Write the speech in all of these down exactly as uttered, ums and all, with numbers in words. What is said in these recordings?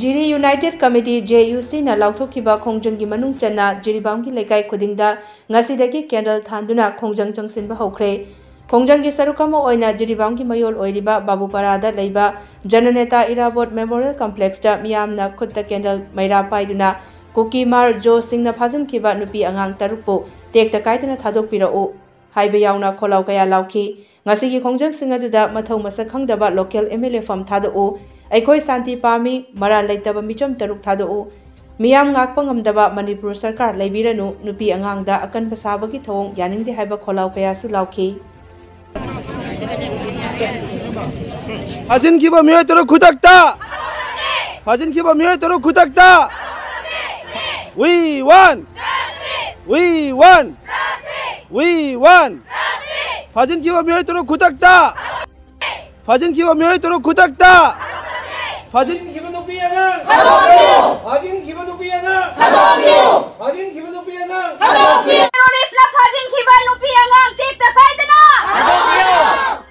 ꯖꯤꯔꯤ United Committee, J U C ꯅ ꯂꯥꯎꯊꯣꯛꯈꯤꯕ ꯈꯣꯡꯖꯪꯒꯤ ꯃꯅꯨꯡ ꯆꯟꯅ ꯖꯤꯔꯤꯕꯥꯝꯒꯤ ꯂꯩꯀꯥꯏ ꯈꯨꯗꯤꯡꯗ ꯉꯁꯤꯗꯒꯤ candle ꯊꯥꯟꯗꯨꯅ ꯈꯣꯡꯖꯪ ꯆꯪꯁꯤꯟꯕ ꯍꯧꯈ꯭ꯔꯦ꯫ ꯈꯣꯡꯖꯪꯒꯤ ꯁꯔꯨꯛ ꯑꯃ ꯑꯣꯏꯅ ꯖꯤꯔꯤꯕꯥꯝꯒꯤ ꯃꯌꯣꯜ ꯑꯣꯏꯔꯤꯕ ꯕꯥꯕꯨꯄꯥꯔꯥꯗ ꯂꯩꯕ ꯖꯅꯅꯦꯇꯥ ꯏꯔꯥꯕꯣꯠ Memorial Complex ꯇ ꯃꯤꯌꯥꯝꯅ ꯈꯨꯠꯇ candle ꯃꯩꯔꯥ ꯄꯥꯏꯗꯨꯅ ꯀꯨꯀꯤ ꯃꯥꯔ ꯖꯣꯁꯤꯡꯅ ꯐꯥꯖꯤꯟꯈꯤꯕ ꯅꯨꯄꯤ ꯑꯉꯥꯡ ꯇꯔꯨꯛꯄꯨ ꯇꯦꯛꯇ ꯀꯥꯏꯗꯅ ꯊꯥꯗꯣꯛꯄꯤꯔꯛꯎ ꯍꯥꯏꯕ ꯌꯥꯎꯅ ꯈꯣꯜꯂꯥꯎ ꯀꯌꯥ ꯂꯥꯎꯈꯤ꯫ ꯉꯁꯤꯒꯤ ꯈꯣꯡꯖꯪꯁꯤꯡ ꯑꯗꯨꯗ ꯃꯊꯧ ꯃꯁꯛ ꯈꯪꯗꯕ local M L A ꯐꯝ ꯊꯥꯗꯣꯛꯎ, ꯑꯩꯈꯣꯏ ꯁꯥꯟꯇꯤ ꯄꯥꯝꯃꯤ, ꯃꯔꯥꯜ ꯂꯩꯇꯕ ꯃꯤꯆꯝ ꯇꯔꯨꯛ ꯊꯥꯗꯣꯛꯎ, ꯃꯤꯌꯥꯝ ꯉꯥꯛꯄ ꯉꯝꯗꯕ ꯃꯅꯤꯄꯨꯔ ꯁꯔꯀꯥꯔ ꯂꯩꯕꯤꯔꯅꯨ, ꯅꯨꯄꯤ ꯑꯉꯥꯡꯗ ꯑꯀꯟꯕ ꯁꯥꯕꯒꯤ ꯊꯧꯑꯣꯡ ꯌꯥꯅꯤꯡꯗꯦ ꯍꯥꯏꯕ ꯈꯣꯜꯂꯥꯎ ꯀꯌꯥꯁꯨ ꯂꯥꯎꯈꯤ꯫ ꯐꯥꯖꯤꯟꯈꯤꯕ ꯃꯤꯑꯣꯏ ꯇꯔꯨꯛ ꯈꯨꯗꯛꯇ! ꯐꯥꯖꯤꯟꯈꯤꯕ ꯃꯤꯑꯣꯏ ꯇꯔꯨꯛ ꯈꯨꯗꯛꯇ! We want! We want! We want! ꯐꯥꯖꯤꯟꯈꯤꯕ ꯃꯤꯑꯣꯏ ꯇꯔꯨꯛ ꯈꯨꯗꯛꯇ! ꯐꯥꯖꯤꯟꯈꯤꯕ ꯃꯤꯑꯣꯏ ꯇꯔꯨꯛ ꯈꯨꯗꯛꯇ! ꯐꯥꯖꯤꯟ- ꯐꯥꯖꯤꯟꯈꯤꯕ ꯅꯨꯄꯤ ꯑꯉꯥꯡ! ꯐꯥꯖꯤꯟꯈꯤꯕ ꯅꯨꯄꯤ ꯑꯉꯥꯡ! ꯐꯥꯖꯤꯟꯈꯤꯕ ꯅꯨꯄꯤ ꯑꯉꯥꯡ! Terrorist ꯅ ꯐꯥꯖꯤꯟꯈꯤꯕ ꯅꯨꯄꯤ ꯑꯉꯥꯡ ꯇꯦꯛꯇ ꯀꯥꯏꯗꯅ!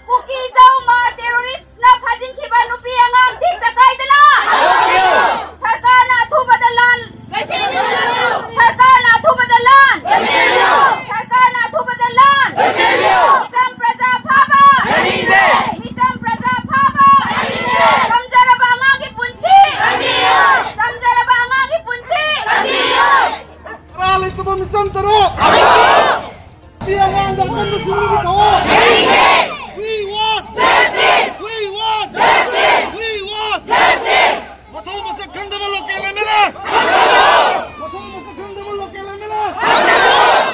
ꯀꯨꯀꯤ ꯖꯥꯎ ꯃꯥꯔ terrorist ꯅ ꯐꯥꯖꯤꯟꯈꯤꯕ ꯅꯨꯄꯤ ꯑꯉꯥꯡ ꯇꯦꯛꯇ ꯀꯥꯏꯗꯅ! ꯁꯔꯀꯥꯔꯅ ꯑꯊꯨꯕꯗ ꯂꯥꯟ ꯁꯔꯀꯥꯔꯅ ꯑꯊꯨꯕꯗ ꯂꯥꯟ! ꯁꯔꯀꯥꯔꯅ ꯑꯊꯨꯕꯗ ꯂꯥꯟ! ꯃꯤꯆꯝ ꯄ꯭ꯔꯖꯥ ꯐꯥꯕ! ꯃꯤꯆꯝ ꯄ꯭ꯔꯖꯥ ꯐꯥꯕ! ꯇꯝꯖꯔꯕ ꯑꯉꯥꯡꯒꯤ ꯄꯨꯟꯁꯤ! ꯇꯝꯖꯔꯕ ꯑꯉꯥꯡꯒꯤ ꯄꯨꯟꯁꯤ! ꯃꯔꯥꯜ ꯂꯩꯇꯕ ꯃꯤꯆꯝ ꯇꯔꯨꯛ! ꯅꯨꯄꯤ ꯑꯉꯥꯡꯗ ꯑꯀꯟꯕ ꯁꯤꯟꯕꯒꯤ ꯊꯧꯑꯣꯡ! We want! We want! We want! ꯃꯊꯧ ꯃꯁꯛ ꯈꯪꯗꯕ local M L A! ꯃꯊꯧ ꯃꯁꯛ ꯈꯪꯗꯕ local M L A!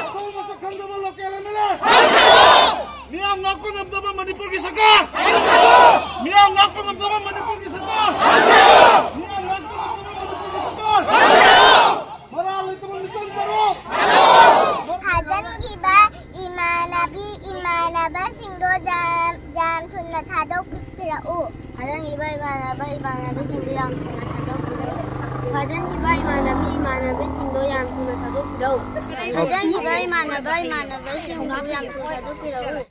ꯃꯊꯧ ꯃꯁꯛ ꯈꯪꯗꯕ local M L A! ꯃꯤꯌꯥꯝ ꯉꯥꯛꯄ ꯉꯝꯗꯕ ꯃꯅꯤꯄꯨꯔꯒꯤ ꯁꯔꯀꯥꯔ! ꯃꯤꯌꯥꯝ ꯉꯥꯛꯄ ꯉꯝꯗꯕ ꯃꯅꯤꯄꯨꯔꯒꯤ ꯁꯔꯀꯥꯔ! ꯃꯤꯌꯥꯝ ꯉꯥꯛꯄ ꯉꯝꯗꯕ ꯃꯅꯤꯄꯨꯔꯒꯤ ꯁꯔꯀꯥꯔ! ꯃꯔꯥꯜ ꯂꯩꯇꯕ ꯃꯤꯆꯝ ꯇꯔꯨꯛ! ꯐꯥꯖꯤꯟꯈꯤꯕ ꯏꯃꯥꯟꯅꯕꯤ ꯏꯃꯥꯟꯅꯕꯁꯤꯡꯗꯣ ꯌꯥꯝ, ꯌꯥꯝ ꯊꯨꯅ ꯊꯥꯗꯣꯛꯄꯤꯔꯛꯎ꯫ ꯐꯥꯖꯤꯟꯈꯤꯕ ꯏꯃꯥꯟꯅꯕ ꯏꯃꯥꯟꯅꯕꯤꯁꯤꯡꯗꯣ ꯌꯥꯝ ꯊꯨꯅ ꯊꯥꯗꯣꯛꯄꯤꯔꯛꯎ꯫ ꯐꯥꯖꯤꯟꯈꯤꯕ ꯏꯃꯥꯟꯅꯕꯤ ꯏꯃꯥꯟꯅꯕꯤꯁꯤꯡꯗꯣ ꯌꯥꯝ ꯊꯨꯅ ꯊꯥꯗꯣꯛꯄꯤꯔꯛꯎ꯫ ꯐꯥꯖꯤꯟꯈꯤꯕ ꯏꯃꯥꯟꯅꯕ ꯏꯃꯥꯟꯅꯕꯁꯤꯡꯗꯣ ꯌꯥꯝ ꯊꯨꯅ ꯊꯥꯗꯣꯛꯄꯤꯔꯛꯎ꯫